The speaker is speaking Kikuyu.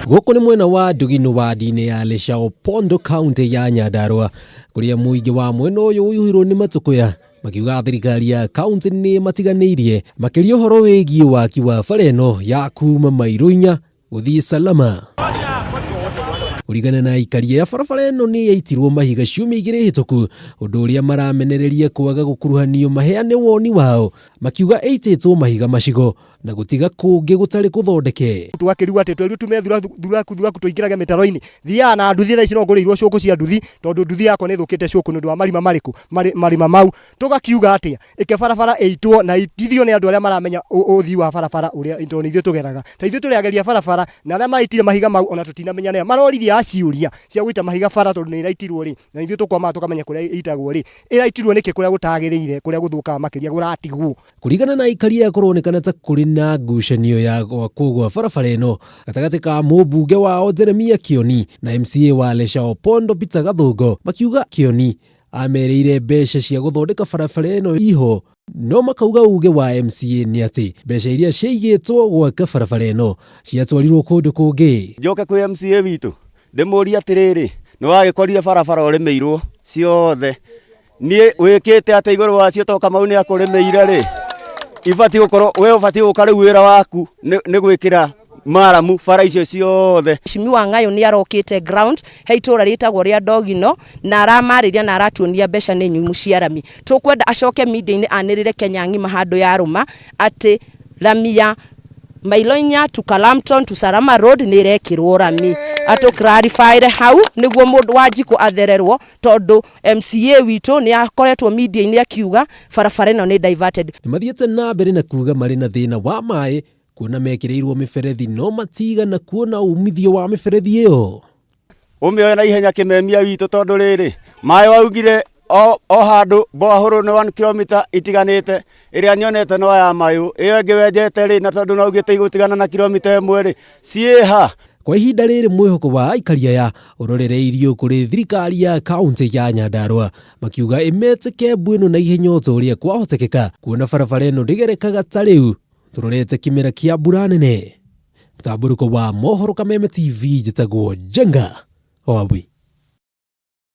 Gũkũ nĩ mwena wa Ndugino wadi-inĩ ya Leshao-Opondo kaunti ya Nyandarua kũrĩa mũingĩ wa mwena ũyũ ũiyũirwo nĩ matũkũya makiuga thirikari ya kaunti nĩ matiganĩirie makĩria ũhoro wĩgiĩ waki wa bara ĩno ya kuma mairo inya gũthiĩ Salama. Kũringana na aikari aya barabara ĩno nĩ yaitirwo mahiga ciumia igĩrĩ hĩtũku ũndũ ũrĩa maramenereria kwaga gũkuruhanio maheane woni wao makiuga ĩitĩtwo mahiga macigo na gũtiga kũngĩ gũtarĩ kũthondeke. Tũgakĩrigwo atĩ twerirwo tume thuraku thuraku tũingĩrage mĩtaro-inĩ. Thiaga na nduthi thaa ici no ngũrĩirwo cũkũ cia nduthi tondũ nduthi yakwa nĩ ĩthũkĩte cũkũ nĩ ũndũ wa marima marĩkũ? Marima mau. Tũgakiuga atĩa? Ĩke barabara ĩitwo na ĩitithio nĩ andũ arĩa maramenya ũthii wa barabara ũrĩa tondũ nĩ ithuĩ tũgeraga. Ta ithuĩ tũrĩ ageria barabara na arĩa maraitire mahiga mau ona tũtinamenya nĩa. Maroririe a ciũria cia gũita mahiga bara tondũ nĩ ĩraitirwo rĩ, na ithuĩ tũkwamaga tũkamenya kũrĩa ĩitagwo rĩ, ĩraitirwo nĩkĩ kũrĩa gũtagĩrĩire, kũrĩa gũthũkaga makĩria kũratigwo. Kũringana na aikari aya kũronekana ta kũrĩ na ngucanio ya gwakwo gwa barabara ĩno gatagatĩ ka mũmbunge wao Jeremia Kioni na MCA wa Leshao-Opondo Peter Gathũngo makiuga Kioni amerĩire mbeca cia gũthondeka barabara ĩno iho no makauga uge wa MCA nĩ atĩ mbeca iria ciaigĩtwo gwaka barabara ĩno ciatwarirwo kũndũ kũngĩ. Njoke kwĩ MCA witũ ndĩmũrie atĩrĩrĩ, nĩ wagĩkorire barabara ũrĩmĩirwo ciothe niĩ wĩkĩte atĩ igũrũ wacio to Kamau nĩ akũrĩmĩire rĩ, ibatiĩ gũkorwo we ũbatiĩ gũka rĩu wĩra waku nĩ gwĩkĩra maramu bara icio ciothe. Mheshimiwa Ng'ayo nĩ arokĩte ground he itũra rĩtagwo rĩa Ndogino na aramarĩria na aratuonia mbeca nĩ nyumu cia rami. Tũkwenda acoke media-inĩ anĩrĩre Kenya ng'ima handũ yarũma atĩ rami ya mailo inya to Kalamton to Salama Road nĩ ĩrekĩrwo rami. Atũ clarify hau nĩguo mũndũ wa njikũ athererwo tondũ MCA witũ nĩ akoretwo media-inĩ akiuga barabara ĩno nĩ diverted. Nĩ mathiĩte na mbere na kuga marĩ na thĩna wa maĩ kuona mekĩrĩirwo mĩberethi no matigana kuona umithio wa mĩberethi ĩyo. Ũmĩoe na ihenya kĩmemia witũ tondũ rĩrĩ maĩ waugire o, o handũ bohoro nĩ 1 kilomita itiganĩte ĩrĩa nyonete no ya mayũ ĩyo ĩngĩ wenjete rĩ na tondũ no ugĩte igũtigana na kilomita ĩmwe rĩ ciĩha. Kwa ihinda rĩrĩ mwĩhoko wa aikari aya ũrorereirio kũrĩ thirikari ya kaunti ya Nyandarua makiuga ĩmete kembu ĩno na ihenya o ta ũrĩa kwahotekeka kuona barabara ĩno ndĩgerekaga ta rĩu tũrorete kĩmera kĩa mbura nene. Mũtambũrũko wa mohoro Kameme TV njĩtagwo Njenga Wambui.